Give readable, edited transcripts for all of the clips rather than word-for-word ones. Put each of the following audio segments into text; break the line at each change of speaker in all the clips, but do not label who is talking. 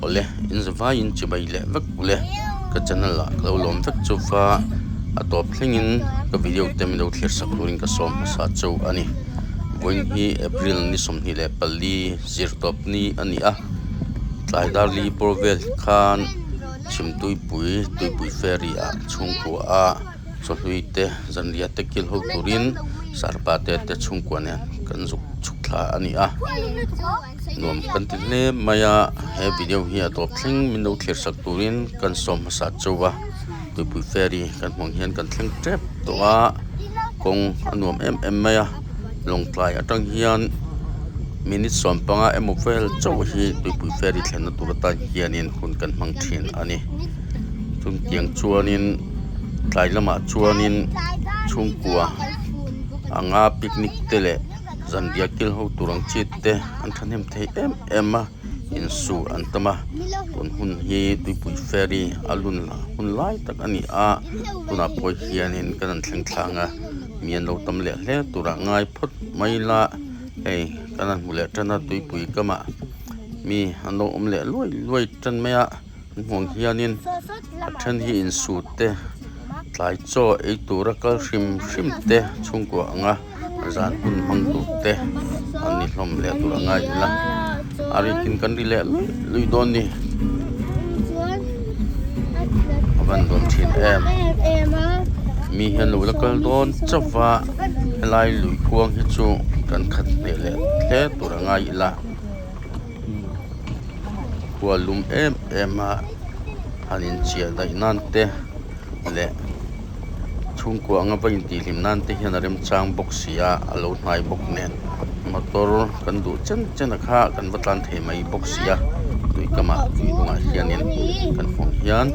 Awle, in zavaiin chibai leh vek ule ka channel ah ka lo lawm vek chuva a tawp thlengin ka video te min lo thlir sak turin ka sawm hmasa chauh a ni. Vawiin hi April ni 24 zirtawp ni a ni a, tlai dar li pawr vel khan Chhimtuipui tuipui ferry ah chhungkua a chawhlui te zanriah te kil ho turin sarpa te te chhungkua nen kan zuk chhuk thla a ni a. Nuam kan ti hle mai a, he video hi a tawp thleng min lo thlir sak turin kan sawm hmasa chauh a, tuipui ferry kan hmuh ang hian kan thleng tep tawh a, kawng a nuam em em mai a, lawngtlai atang hian minute 15 emaw vel chauh hi tuipui ferry thlenna tur atan hianin hun kan hmang thin a ni, chungtiang chuanin tlai lamah chuanin chhungkua anga picnic te leh. Zanriah kil ho tur ang chi te an thahnem thei em em a insu an tam a tun hun hi tuipui ferry a lun hun lai tak a ni a tunah pawh hianin kan han thleng thlang a mi an lo tam leh hle turah ngai phawt mai ila hei kan han hmu leh tan a tuipui kamah mi an lo awm leh luai luai tan mai a. An hmuh ang hianin a then hi insut te tlai chaw ei tura kal hrim hrim te chhungkua anga zan hun hmang tur te an ni hlawm leh tur a ngai ila a rikin kan ri leh luih luih dawn ni a van dawn thin em mi hian lo la kal dawn chauh va helai lui kuang hi chu kan khat hneh leh hle tur a ngai ila. Khua lum em em a han inchiah daih nan te leh chhungkua anga va intihhlim nan te hian a remchang bawk si a a lo hnai bawk nen motor kan duh chen chen a kha kan va tlan thei mai bawk si a tui kamah tui hnungah hianin kan hmuh ang hian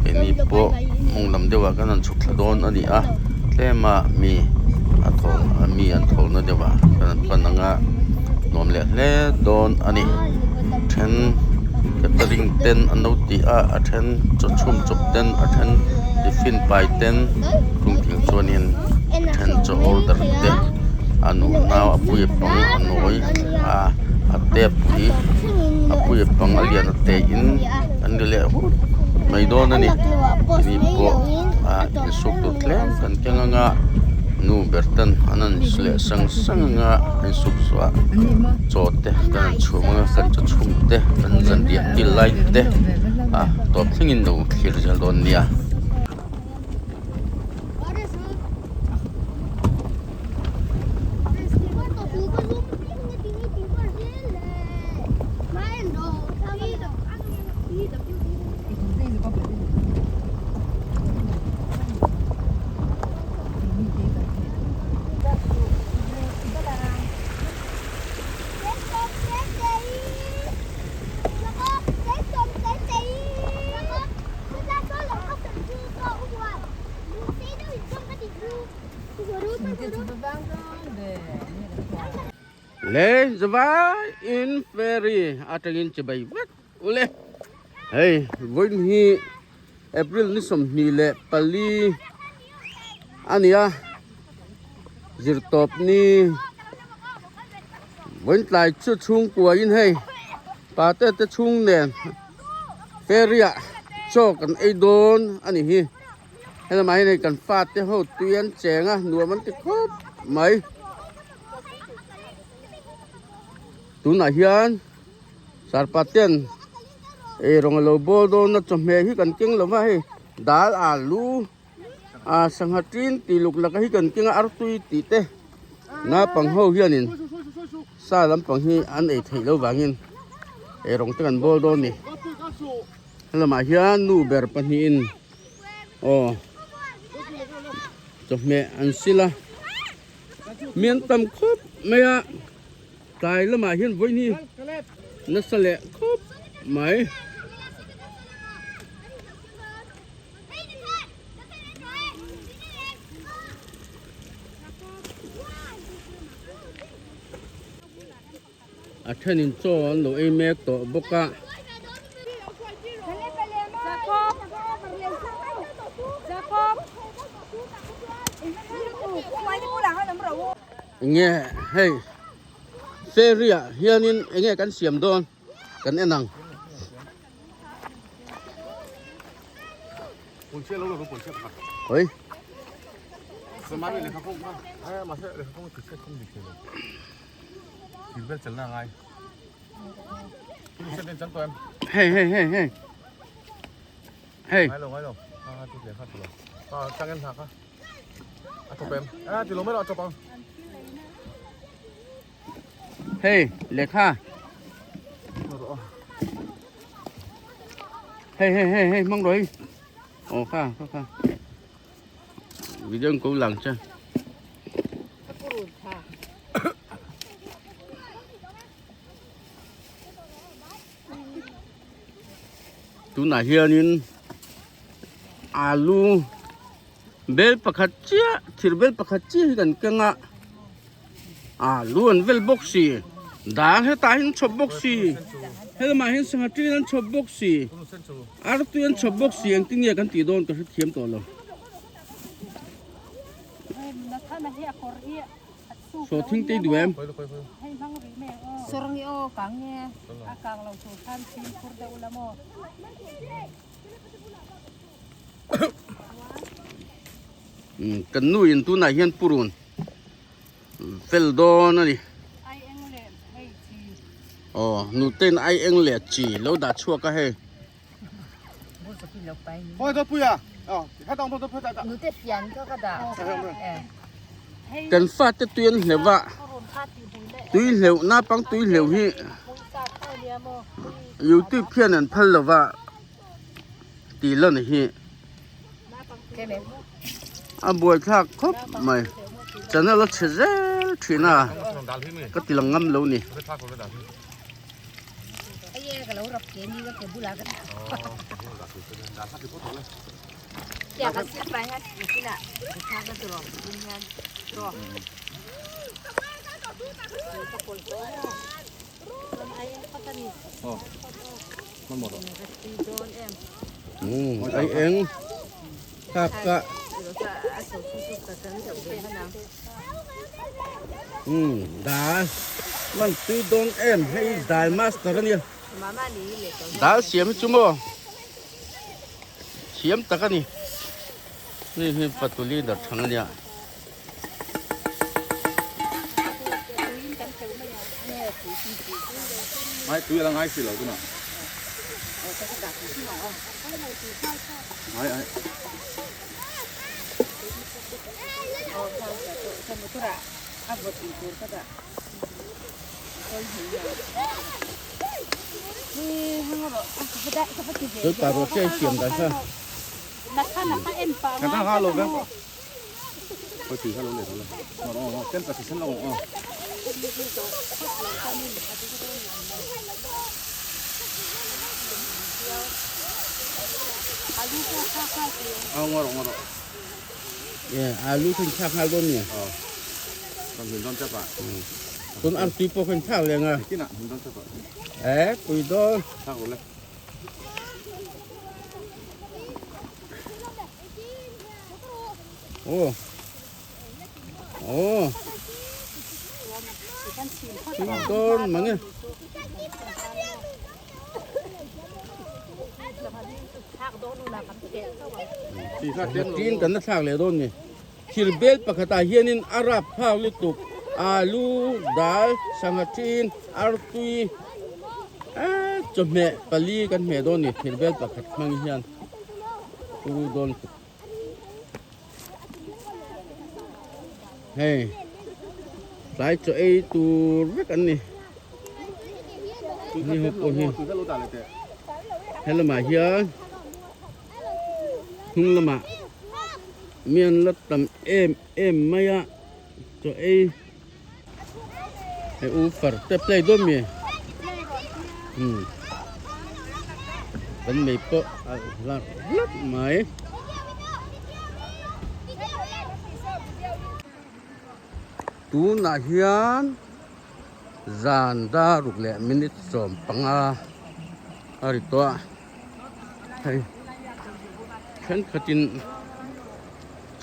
keini pawh mawng lam deuhah kan han chhuk thla dawn a ni a tlem a mi a thaw mi an thawlna deuhah kan han pan ang a. Nuam leh hle dawn a ni. Then catering ten an lo ti a, a then chaw chhum chawp ten, a then tiffin pai ten chungthing chuanin a then chaw order te a nu nau a pui a pang a nawi a a tep hi a pui a pang a lian a te in an ri leh hut mai dawn a ni. Keini pawh ah insuk tur tlem kan keng anga nu ber ten an han leh sang sang anga. Insuk zuah chaw te kan han chhum anga kan chaw chhum te kan zanriah kil lai te a tawp thlengin lo thlir zel dawn nia. Le zavai in ferry atangin chibai vek ule hei vawiin hi April ni 24 a ni a zirtawp ni vawiin tlai chu chhungkua in hei pate te chhung nen ferry ah chaw kan ei dawn a ni hi helamah hian hei kan fate ho tui an cheng a nuam an ti khawp mai tunah hian. Sarpa ten ei rawng alo bawl dawn a chawhmeh hi kan keng lo va hei dal alu ah sangha tin tih luk laka hi kan keng a artui tih te naupang ho hianin sa lampang hi an ei theih loh vangin ei rawng te kan bawl dawn a ni helamah hian nu ber pahnihin aw chawhmeh an sil a mi an tam khawp mai a. Tlai lamah hian vawiin hi nasa leh khawp mai. A thenin chaw an lo ei mek tawh bawk a. Enge hei ferry ah hianin enge kan siam dawn kan en ang. Oi. Hei hei hei hei. Hei. Hei lehkha. Hei hei hei hei hmang rawh hei. Aw kha kha kha. Video ko lang che. Tunah hianin alu bel pakhat chiah thir bel pakhat chiah hi kan keng a alu an vel bawk si dal hetah hian chhawp bawk si helamah hian sangha ṭin an chhawp bawk si artui an chhawp bawk si engtin nge kan tih dawn ka hrethiam tawh lo. Saw thing te i duh em? Kan nu in tunah hian purun fel dawn a ni. Aw nute in ai eng leh chi lo dah chhuak a hei. Kan fate tui an hleuh a, tui hleuh naupang tui hleuh hi youtube hian an phal lo va tih lan hi a buaithlak khawp mai channel a chhe zel thin a ka ti lang ngam lo ni. Ai eng kak ka dal man tui dawn em hei dal master ania dal siam hi chu maw thiam tak ani hei hi fatu leader thang ania.
Ngai tui ala ngai si lo tunah. Ngai ai.
Tôi ta rồi chơi xiềng cái sao?
Cái thằng lo cái. Tôi chỉ lo lệ thôi. Nó nó tên là chỉ lo.
À ngon rồi ngon rồi. Yeah, alu khan chak ngal don ni.
Ờ. Còn huyền don chắc ạ.
Tuần ăn tùy po khan chak le nga.
Cái nè, huyền don chắc ạ.
Ê, pui don.
Chak rồi le.
Ồ. Ồ. Tui don mà nghe. Tin kan la thlak leh dawn ni. Thir bel pakhatah hianin a rap phak lutuk alu, dal, sangha thin, artui eee chawhmeh pali kan hmeh dawn ni thir bel pakhat hmang hian turu dawn tuk. Hei tlai chaw ei tur vek an ni. Ni ho pawh hi helamah hian hnung lamah mi an la tam em em mai a chaw ei hei u far te play dawn mi umm kan mei pawh a hlat hlat mai. Tunah hian zan dar ruk leh minute 15 a ri tawh a hei thenkhatin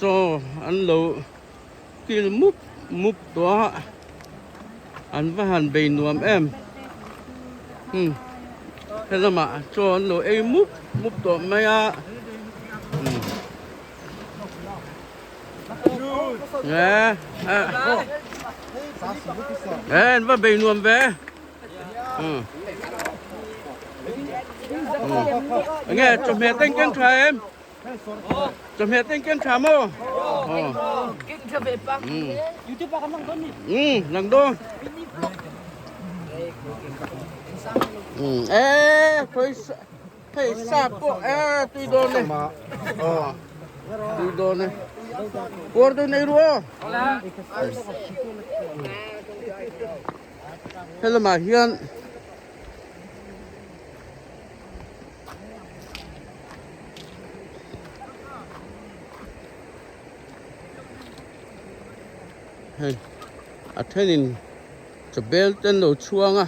chaw an lo kil mup mup tawh a an va han bei nuam em umm helamah chaw an lo ei mup mup tawh mai a umm. Nge eh va bei nuam ve. Nge chawhmeh te keng tha em? Chawhmeh te keng tha maw?
Keng tha ve pa. YouTube ah kan lang dawn ni.
Lang dawn. Eh, khoi hei sa pawh eh tui dawn e. Tui dawn e. Puar dawn nei ru aw. Helamah hian hei a thenin chawbel te an lo chhuang a.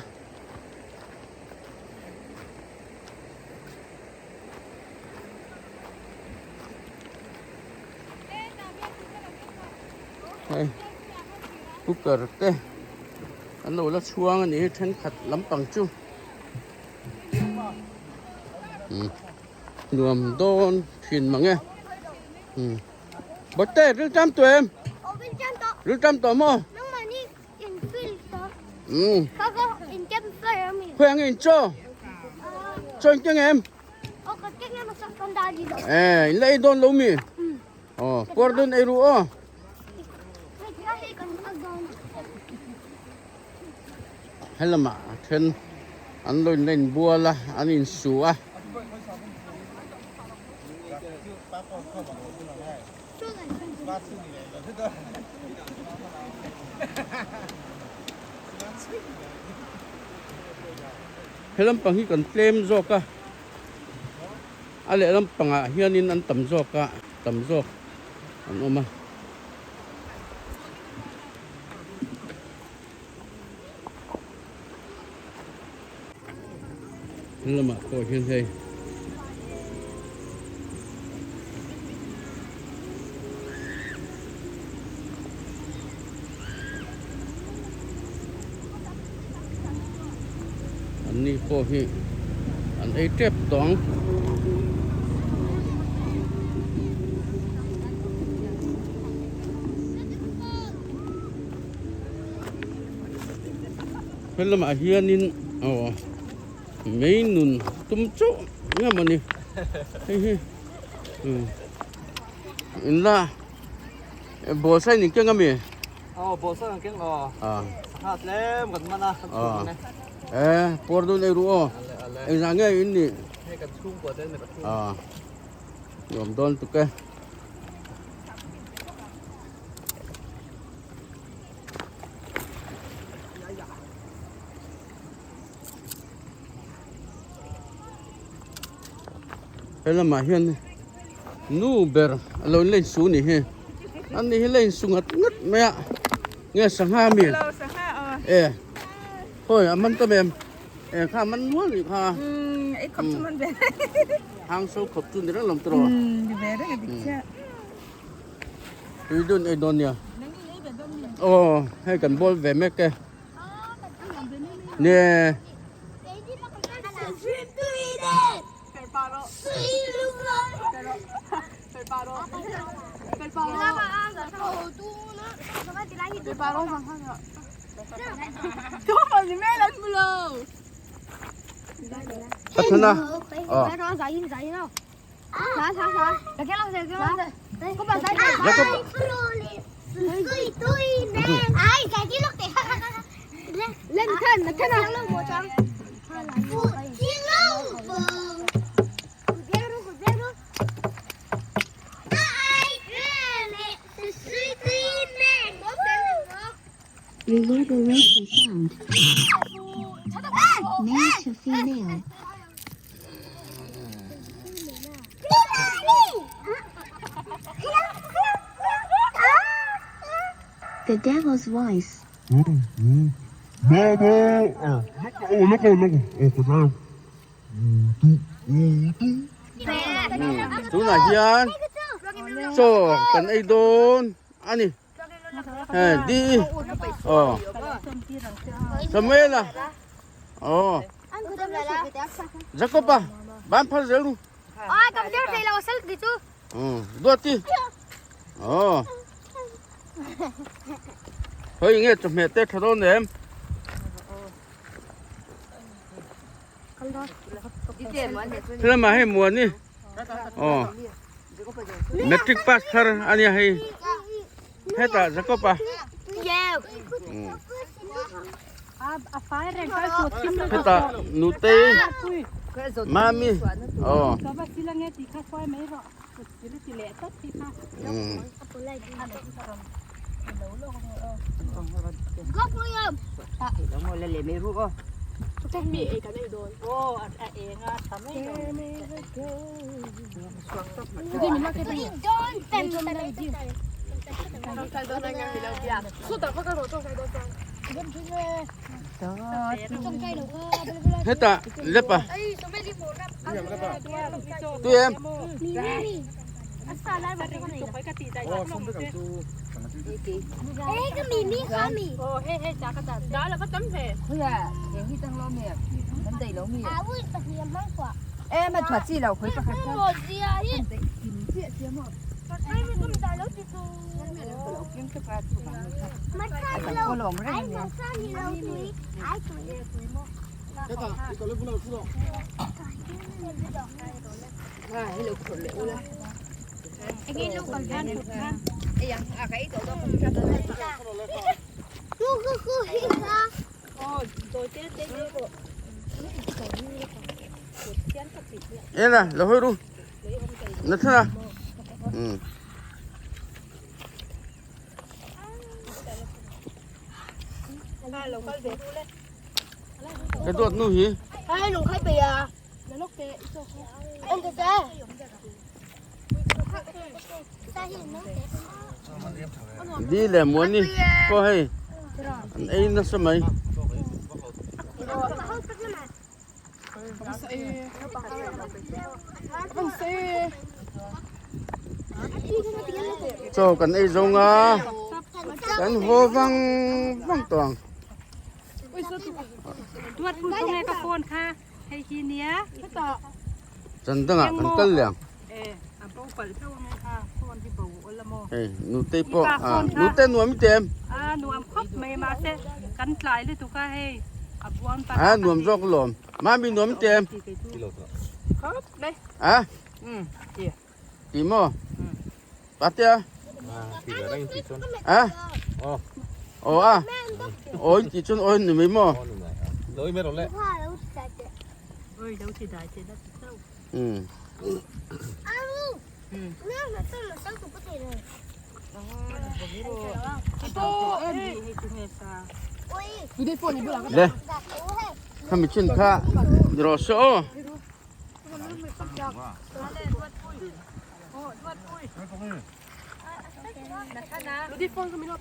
Hei cooker te an lo la chhuang a ni hi thenkhat lampang chu nuam dawn thin mang e bawte riltam tawh em riltam tawh maw. Khawi ang in chaw chaw in keng em eh in la ei dawn lo mi aw puar dawn ei ru aw helamah a then an lo in la in bual a an in su a. He lampang hi kan tlem zawk a, a leh lampangah hianin an tam zawk a, tam zawk an awm a. He lamah pawh hian hei an ni pawh hi an ei tep tawh ang. He lamah hianin aw mei nun tum chauh nge mawni hei hi in la ball sain in keng ami
aw ball sain an keng aw sangha tlem kan man a kan chhung e
eh puar dawn ei ru aw engzah nge in nih
hei kan chhungkua te an ni pathum
nuam dawn tuk e. He lamah hian nu ber a lo inla insu ni hi an ni hi la insu ngat ngat mai a nge sangha mi e khawi a man ta em e kha a man nual ni kha hang so khawp chu ni reng lo tiraw tui dun ei dawn nia aw hei kan bawl ve mek e nge Pathana aw
Reverberation sound. Male to female. The devil's voice.
Tunah hian chaw kan ei dawn a ni. Hei di aw Samuela aw Jacob a ban phar zel ru duat ti aw. Hei nge chawhmeh te tha dawn em? Helamah hei muan ni. Aw. Matric pass thar ania hei. Hetah Jacob a. Hetah nutei mami. Aw. Hetah lep a. Tui em? Ena lo hawi ru na thana um Cái tuột nu hi.
Hai lùng khai bì à.
Đi leh muan ni pawh hei an ei nasa mai. Chaw kan ei zawng a kan haw vang vang tawh ang. Chan dangah kan kal leh ang. Hei nutei pawh ah nute nuam i ti em? A nuam zawk alawm. Mami nuam i ti em? A? Ti maw? Patea? A? Aw a? Aw in tih chuan aw in ni mai maw? Umm. Le khami chin kha ni rawh se aw.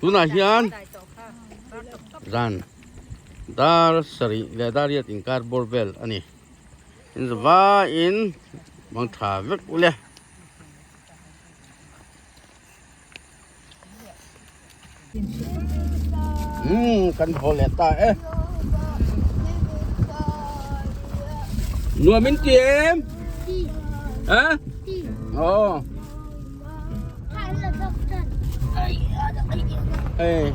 Tunah hian zan dar sarih leh dar riat inkar bawr vel a ni. In zavaiin mang tha vek ule. Umm kan haw leh ta e. Nuam in ti em? Ha? Aw. Hei.